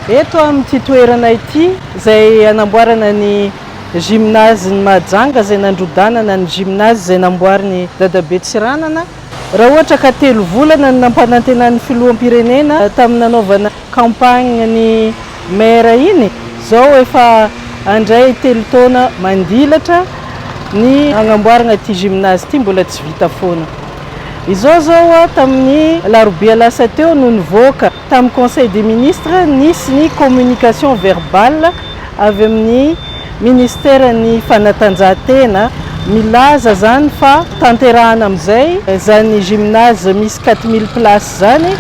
Eto amin'ity toerana ity izay anamboarana ny gymnase-n'i Mahajanga izay nandrodanana ny gymnase izay namboarin'i Dadabe Tsiranana. Raha ohatra ka telo volana no nampanantenan'ny filoham-pirenena tamin'ny nanaovana campagne ny maire iny, izao efa handray telo taona mandilatra ny hagnamboarana ity gymnase ity mbola tsy vita foana. Izao izao tamin'ny alarobia lasa teo no nivoaka tamin'ny conseil des ministres nisy ny communication verbale avy amin'ny ministeran'ny fanatanjahantena milaza izany fa tanterahana amin'izay izany gymnase misy 4000 places izany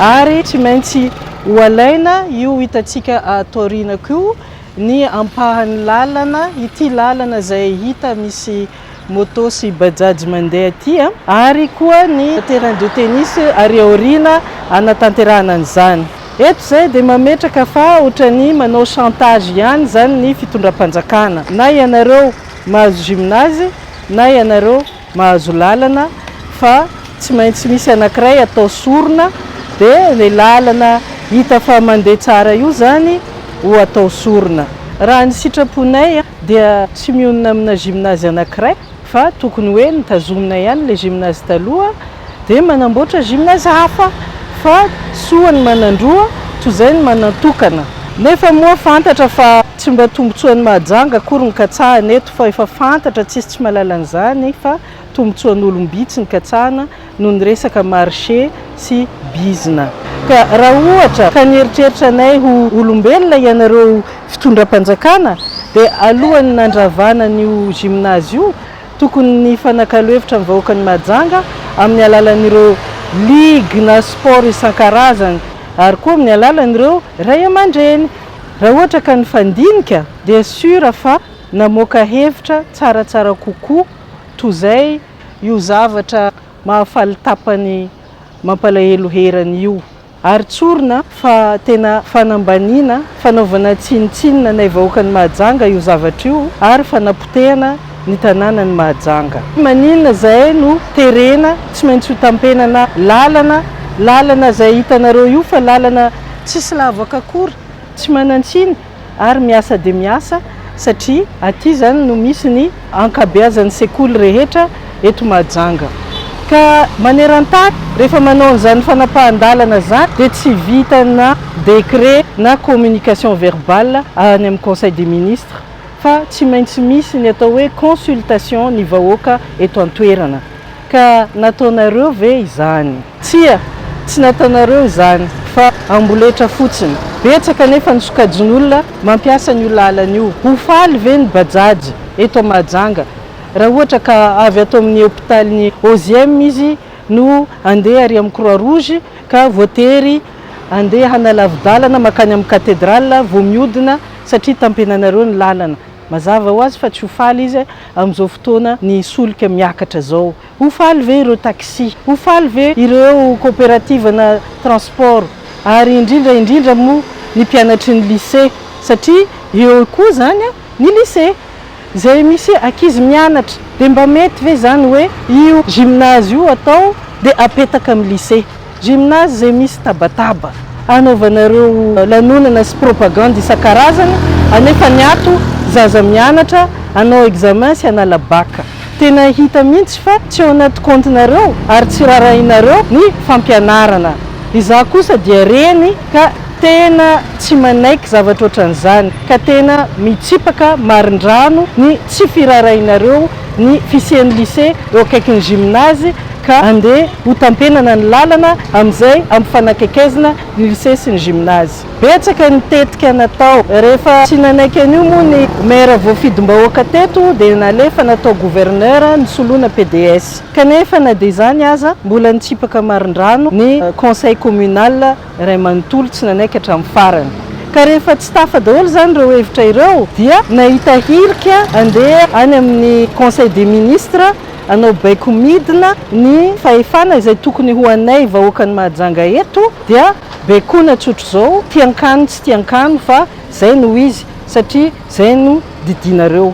ary tsy maintsy ho alaina io hitantsika ato aorianako io ny ampahan'ny lalana, ity lalana izay hita misy moto sy bajaj mandeha aty ary koa ny terrain de tennis ary aoriana hanatanterahana an'izany. Eto izay dia mametraka fa ohatran'ny manao chantage ihany izany ny fitondram-panjakana. Na ianareo mahazo gymnase na ianareo mahazo lalana fa tsy maintsy misy anankiray atao sorona dia ilay lalana hita fa mandeha tsara io izany ho atao sorona. Raha ny sitraponay dia tsy mionona amina gymnase anankiray fa tokony hoe notazomina ihany ilay gymnase taloha dia manamboatra gymnase hafa fa soa ny manan-droa toy izay ny manan-tokana. Nefa moa fantatra fa tsy mba tombotsoan'i Mahajanga akory ny katsahana eto fa efa fantatra tsisy tsy mahalala an'izany fa tombotsoan'olom-bitsy ny katsahana noho ny resaka marché sy bizina. Ka raha ohatra ka nieritreritra anay ho olombelona ianareo fitondram-panjakana dia alohan'ny nandravana an'io gymnase io tokony nifanakalo hevitra amin'ny vahoakan'i Mahajanga amin'ny alalan'ireo ligue na sport isan-karazany ary koa amin'ny alalan'ireo ray aman-dreny. Raha ohatra ka nifandinika dia sûr fa namoaka hevitra tsaratsara kokoa toa izay io zavatra mahafaly tapany mampalahelo herany io. Ary tsorina fa tena fanambaniana, fanaovana tsinontsinona anay vahoakan'i Mahajanga io zavatra io ary fanapotehana ny tanànan'i Mahajanga. Maninona izahay no terena tsy maintsy ho tampenana lalana, lalana izay hitanareo io fa lalana tsisy lavaka akory, tsy manan-tsiny. ary miasa dia miasa satria aty izany no misy ny ankabeazan'ny sekoly rehetra eto Mahajanga. Ka maneran-tany rehefa manao an'izany fanapahan-dalana izany dia tsy vitana décret na communication verbale any amin'ny conseil des ministres fa tsy maintsy misy ny atao hoe consultation ny vahoaka eto an-toerana. Ka nataonareo ve izany? Tsia, tsy nataonareo izany, fa amboletra fotsiny. Betsaka anefa ny sokajin'olona mampiasa an'io lalana io. Ho faly ve ny bajaj eto Mahajanga raha ohatra ka avy ato amin'ny hopitalin'ny Oziem izy no handeha ary amin'ny Croix Rouge ka voatery handeha hanalavi-dalana mankany amin'ny Cathédrale vao mihodina satria tampenanareo ny lalana? Mazava ho azy fa tsy ho faly izy amin'izao fotoana ny solika miakatra izao. Ho faly ve ireo taxi? Ho faly ve ireo coopérative-na transport? Ary indrindra indrindra moa ny mpianatry ny lycée satria eo koa izany ny lycée izay misy ankizy mianatra. Dia mba mety ve izany hoe io gymnase io atao dia apetaka amin'ny lycée? Gymnase izay misy tabataba anaovanareo lanonana sy propagande isan-karazany anefa ny ato zaza mianatra hanao examen sy hanala bac. Tena hita mihitsy fa tsy ao anaty compte-nareo ary tsy rarahinareo ny fampianarana. Izaho kosa dia reny ka tena tsy manaiky zavatra ohatran'izany ka tena mitsipaka marindrano ny tsy firarahinareo ny fisian'ny lycée eo akaikin'ny gymnase ka andeha ho tampenana ny lalana amin'izay ampifanakaikezina ny lycée sy ny gymnase. Betsaka ny tetika natao. Rehefa tsy nanaiky an'io moa ny maire voafidim-bahoaka teto dia nalefa natao gouverneur nisoloana pds. Kanefa na dia izany aza mbola nitsipaka marindrano ny conseil communal iray manontolo tsy nanaiky hatramin'ny farany. Ka rehefa tsy tafa daholo izany ireo hevitra ireo dia nahita hirika andeha any amin'ny conseil des ministres Hanao baiko midina ny fahefana izay tokony ho anay vahoakan'i Mahajanga eto dia baikoina tsotr'izao, tian-kano tsy tian-kano fa zay no izy satria zay no didianareo.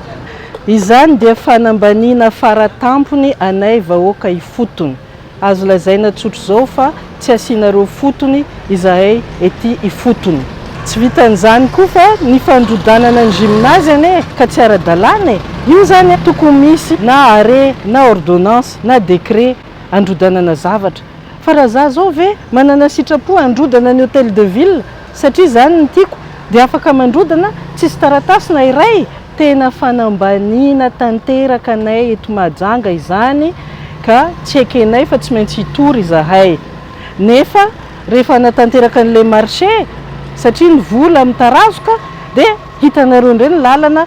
Izany dia fanambaniana faratampony anay vahoaka ifotony. Azo lazaina tsotr'izao fa tsy asianareo fotony izahay ety ifotony. Tsy vitan'izany koa fa ny fandrodanana ny gymnase anie ka tsy ara-dalàna e! Io zany tokony misy na arrêt na ordonnance na décret androdanana zavatra. Fa raha za zao ve manana sitrapo handrodana ny hotel de ville satria zany no tiako dia afaka mandrodana tsisy taratasy na iray? Tena fanambaniana tanteraka anay eto Mahajanga izany ka tsy ekenay fa tsy maintsy hitory izahay. Nefa rehefa hanatanteraka an'ilay marché satria ny vola mitarazoka dia hitanareo indray ny lalana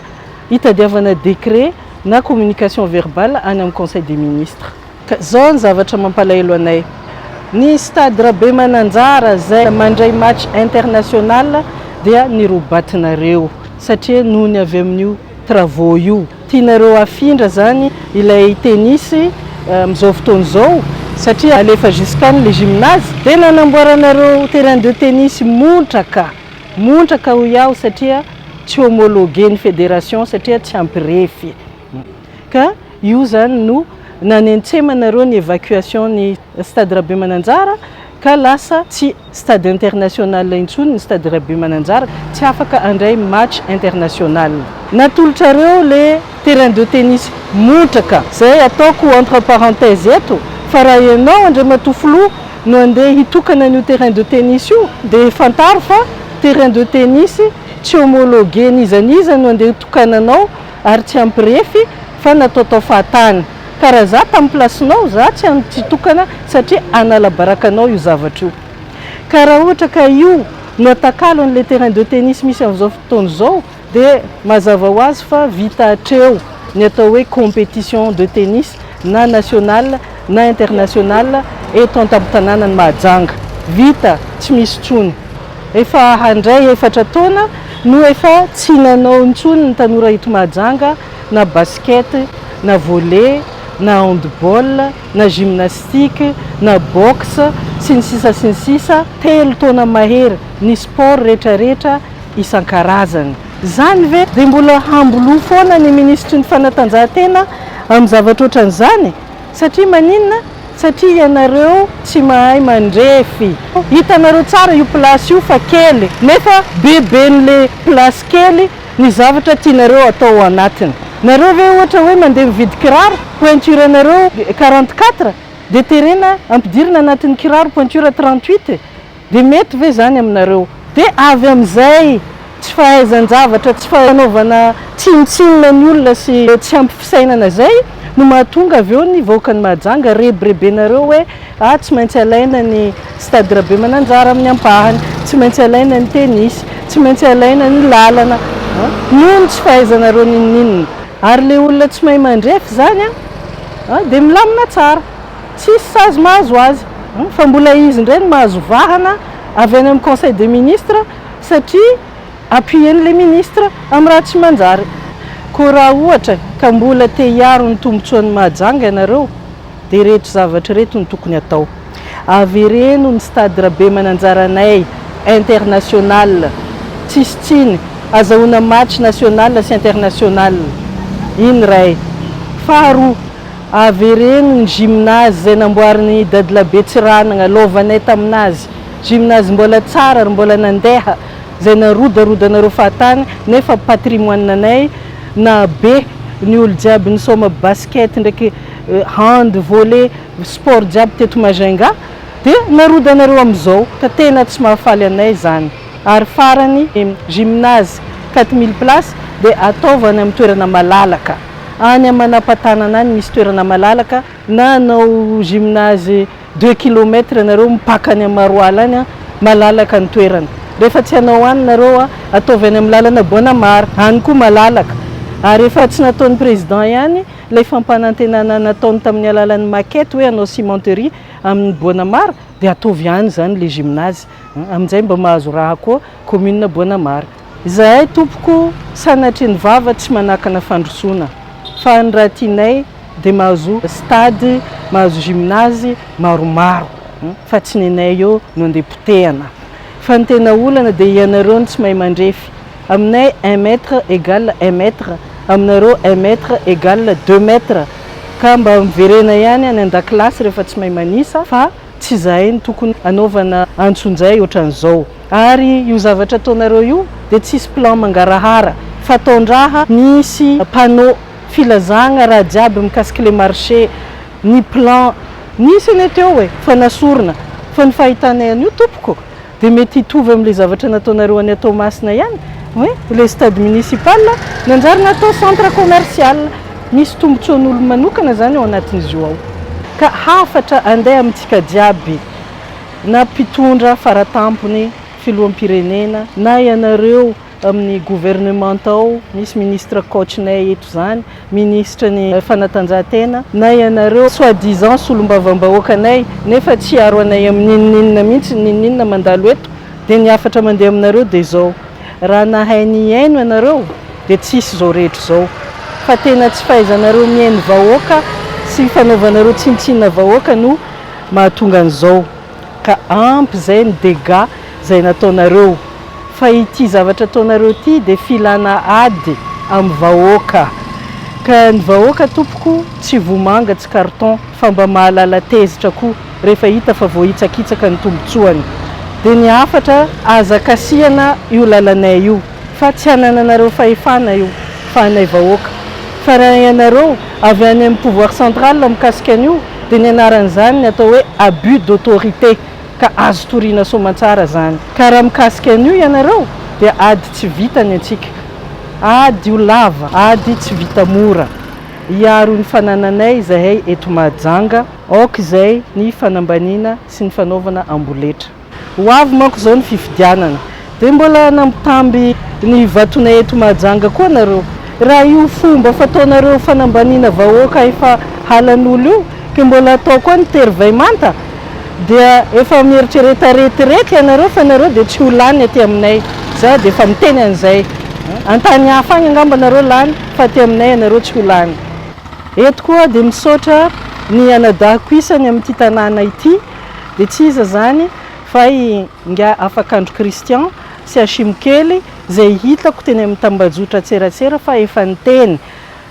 hitadiavana décret na communication verbale any amin'ny conseil des ministres. Ka zao ny zavatra mampalahelo anay. Ny stade Rabemananjara zay mandray match international dia nirobatinareo satria noho ny avy amin'io travaux io. Tianareo hafindra zany ilay tennis amin'izao fotoana izao satria alefa jusqu'any le gymnase dia nanamboaranareo terrain de tennis montraka, montraka hoy aho satria tsy homologué ny fédération satria tsy ampy refy. Ka io zany no nanentsemanareo ny évacuation ny stade Rabemananjara ka lasa tsy stade international intsony ny stade Rabemananjara, tsy afaka handray match international. Natolotrareo le terrain de tennis montraka, zay ataoko entre parenthèse eto fa raha ianao Andriamatoa Filoha no andeha hitokana an'io terrain de tennis io dia fantaro fa terrain de tennis tsy homologué n'iza n'iza no andeha hotokananao ary tsy ampy refy fa nataotao fahatany ka raha za tamin'ny place-nao za tsy hitokana satria hanala baraka anao io zavatra io ka raha ohatra ka io no atakalo an'ilay terrain de tennis misy amin'izao fotoana izao dia mazava ho azy fa vita hatreo ny atao hoe compétition de tennis na national na international eto an-tampon-tanànan'i Mahajanga vita tsy misy intsony. Efa handray efatra taona no efa tsy nanao intsony ny tanora eto Mahajanga na basket na volley na handball na gymnastique na boxe sy ny sisa sy ny sisa telo taona mahery ny sport rehetrarehetra isan-karazany. Izany ve dia mbola hamboloa foana ny minisitry ny fanatanjahantena amin'ny zavatra ohatran'izany? Satria maninona? Satria ianareo tsy mahay mandrefy. Hitanareo tsara io place io fa kely nefa beben'le place kely ny zavatra tianareo atao ao anatiny. Nareo ve ohatra hoe mandeha mividy kiraro, pointure anareo 44 dia terena ampidirina anatin'ny kiraro pointure 38? Dia mety ve izany aminareo? Dia avy amin'izay tsy fahaizan-javatra, tsy fanaovana tsinontsinona ny olona sy tsy ampy fisainana izay no mahatonga avy eo ny vahoakan'i Mahajanga rebirebenareo hoe ah tsy maintsy alaina ny stade Rabemananjara amin'ny ampahany, tsy maintsy alaina ny tennis, tsy maintsy alaina ny lalana noho ny tsy fahaizanareo n'inon'inona. Ary ilay olona tsy mahay mandrefy izany an dia milamina tsara. Tsisy sazy mahazo azy fa mbola izy indray no mahazo vahana avy any amin'ny conseil des ministres satria appuyer-n'ilay ministre amin'ny raha tsy manjary. Koa raha ohatra ka mbola te hiaro ny tombotsoan'i Mahajanga ianareo dia ireto zavatra ireto no tokony atao. Avereno ny stade Rabemananjaranay international tsisy tsiny azahoana match national sy international. Iny iray. Faharoa. Avereno ny gymnase izay namboarin'i Dadilabe Tsiranana, lovanay taminazy. Gymnase mbola tsara ary mbola nandeha, izay narodarodanareo fahatany nefa patrimoine anay na be ny olo jiaby nisaoma basket ndraiky hand, volley, sport jiaby teto Majunga dia narodanareo amizao ka tena tsy mahafaly anay izany. Ary farany gymnase 4000 places dia ataovy any amin'ny toerana malalaka. Any Manapatanana any misy toerana malalaka na hanao gymnase deux kilomètres nareo mipaka any Maroala any an, malalaka ny toerana. Rehefa tsy hanao any nareo an, ataovy any amin'ny lalana Boanamary, any koa malalaka. Ary efa tsy nataon'ny président ihany ilay fampanantenana nataony tamin'ny alalan'ny maquette hoe hanao cimenterie amin'ny Boanamary dia ataovy any izany ilay gymnase. Amin'izay mba mahazo raha koa commune Boanamary. Izahay tompoko sanatria ny vava tsy manakana fandrosoana fa ny raha tianay dia mahazo stade, mahazo gymnase maromaro fa tsy nenay eo no andeha potehana fa ny tena olana dia ianareo no tsy mahay mandrefy aminay un mètre égale un mètre aminareo un mètre égale deux mètres ka mba miverena ihany any andakilasy rehefa tsy mahay manisa fa tsy izahay no tokony hanaovana antsonjay ohatran'izao. Ary io zavatra ataonareo io dia tsisy plan mangarahara fa ataon-draha misy panneau filazagna raha jiaby mikasiky le marché, ny plan nisy anie teo e fa nasorina fa ny fahitanay an'io tompoko dia mety hitovy amin'ilay zavatra nataonareo any Toamasina ihany hoe ilay stade municipal nanjary natao centre commercial, misy tombotsoan'olo manokana zany ao anatin'izy io ao. Ka hafatra andeha amintsika jiaby na mpitondra faratampony, filoham-pirenena, na ianareo amin'ny gouvernement ao, misy ministre coach-nay eto izany, minisitry ny fanatanjahantena, na ianareo soit disant solombavambahoakanay nefa tsy hiaro anay amin'ny n'inon'inona mihitsy, n'inon'inona mandalo eto, dia ny hafatra mandeha aminareo dia izao, raha nahay nihaino ianareo dia tsy hisy izao rehetra izao, fa tena tsy fahaizanareo mihaino vahoaka sy fanaovanareo tsinontsinona vahoaka no mahatonga an'izao, ka ampy izay ny dégâts izay nataonareo. Fa ity zavatra ataonareo ity dia filana ady amin'ny vahoaka. Ka ny vahoaka tompoko tsy vomanga tsy carton fa mba mahalala tezitra koa rehefa hita fa voahitsakitsaka ny tombotsoany. Dia ny hafatra aza kasihana io lalanay io fa tsy anananareo fahefana io fa anay vahoaka. Fa raha ianareo avy any amin'ny pouvoir central mikasika an'io dia ny anaran'izany ny atao hoe abus d'autorité. Ka azo toriana soamantsara zany. Ka raha mikasika an'io ianareo dia ady tsy vita ny antsika. Ady io lava, ady tsy vita mora. Hiaro ny fanananay izahay eto Mahajanga. Aoka izay ny fanambaniana sy ny fanaovana amboletra. Ho avy manko izao ny fifidianana. Dia mbola hanambitamby ny vatonay eto Mahajanga koa nareo. Raha io fomba fataonareo fanambaniana vahoaka efa halan'olo io ke mbola atao koa ny tery vay manta dia efa mieritrereta retirety ianareo fa nareo dia tsy ho lany aty aminay. Za dia efa miteny an'izay. Antany hafa agny angamba nareo lany fa aty aminay ianareo tsy ho lany. Eto koa dia misaotra ny anadahiko isany amin'ity tanàna ity dia tsy iza zany fa i Ingahy Afakandro Christian sy Hashim Kely izay hitako teny amin'ny tambajotran-tserasera fa efa niteny,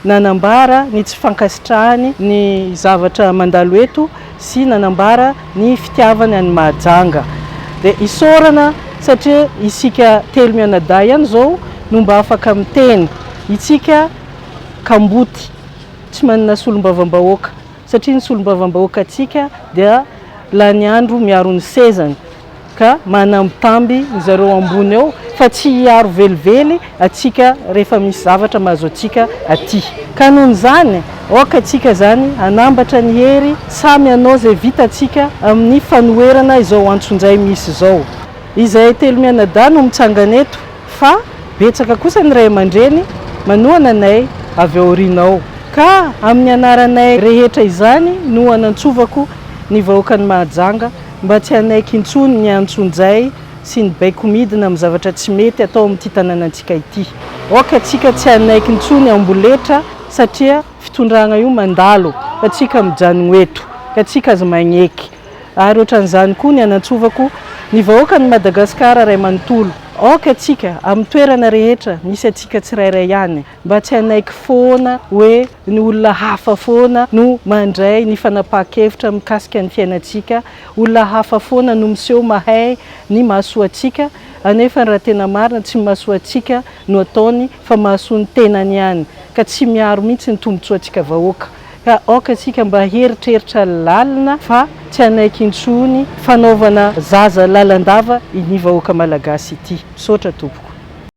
nanambara ny tsy fankasitrahany ny zavatra mandalo eto sy nanambara ny fitiavany an'i Mahajanga. Dia isaorana satria isika telo mianadahy ihany izao no mba afaka miteny. Itsika kamboty, tsy manana solombavambahoaka. Satria ny solombavambahoakantsika dia lany andro miaro ny sezany ka manambitamby ny zareo ambony eo fa tsy hiaro velively atsika rehefa misy zavatra mahazo atsika aty. Ka noho izany aoka atsika izany hanambatra ny hery samy hanao izay vitantsika amin'ny fanoherana izao antsonjay misy izao. Izahay telo mianadahy no mitsangana eto Fa betsaka kosa ny ray aman-dreny manohana anay avy ao aoriana ao. Ka amin'ny anaranay rehetra izany no anantsovako ny vahoakan'i Mahajanga mba tsy hanaiky intsony ny antsonjay sy ny baiko midina amin'ny zavatra tsy mety atao amin'ity tanànantsika ity. Aoka tsika tsy hanaiky intsony amboletra satria fitondragna io mandalo fa tsika mijanogno eto ka tsika aza magneky. Ary ohatran'izany koa ny anantsovako ny vahoakan'i Madagasikara iray manontolo. Aoka tsika, amin'ny toerana rehetra misy antsika tsirairay ihany, mba tsy hanaiky foana hoe ny olona hafa foana no mandray ny fanapahan-kevitra mikasika ny fiainantsika, olona hafa foana no miseho mahay ny mahasoa antsika, anefa raha tena marina tsy ny mahasoa antsika no ataony fa mahasoa ny tenany ihany, ka tsy miaro mihitsy ny tombotsoantsika vahoaka. Ka aoka isika mba hieritreritra lalina fa tsy hanaiky intsony fanaovana zaza lalandava iny vahoaka malagasy ity. Misaotra tompoko.